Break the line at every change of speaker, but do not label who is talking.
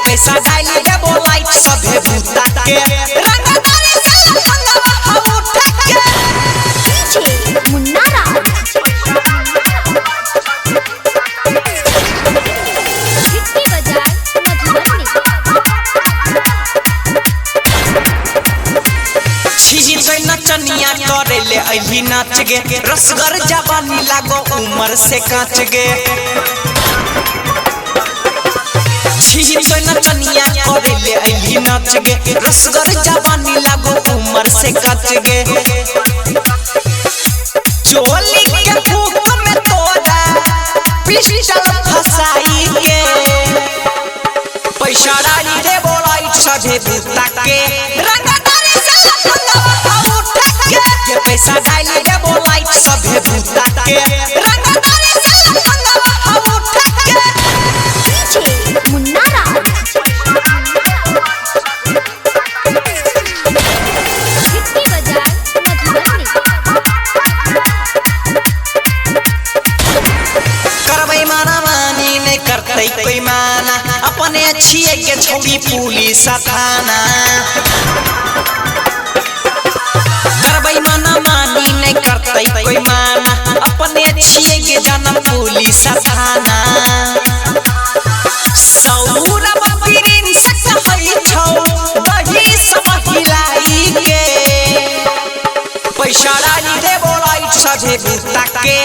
पैसा डाली देबो लाइट सभे बूता के रंगदारी से लहंगवा हम उठा के।
डीजे मुन्ना राज छिटकी बाजार मधुबनी।
छिही तो नचनिया करे ले अभी नाच गे, रसगर जवानी लागो उमर से कांच गे। छिही तो नचनिया करे ले अभी नाच गे, रसगर जवानी लागो उमर से कांच गे। चोली के फूक में तोरा पिस्टल फसाई के, पैसा डाली देबो लाइट सभे बूता के रंगदारी से लहंगवा हम उठा के। के पैसा डाली देबो लाइट सभे बूता के रंगदारी से लहंगवा हम उठा के।
डीजे मुन्ना राज छिटकी बाजार मधुबनी।
करबै माना मानी नहीं करतै कोई माना, अपने छिए के छौड़ी पुलिस थाना। करबै माना मानी नहीं करतै कोई माना, अपने छिए के जानम पुलिस थाना। सौरभ प्रिंस कहै छौ दही सब हिलाई के, पैसा डाली देबो लाइट सभे बूता के।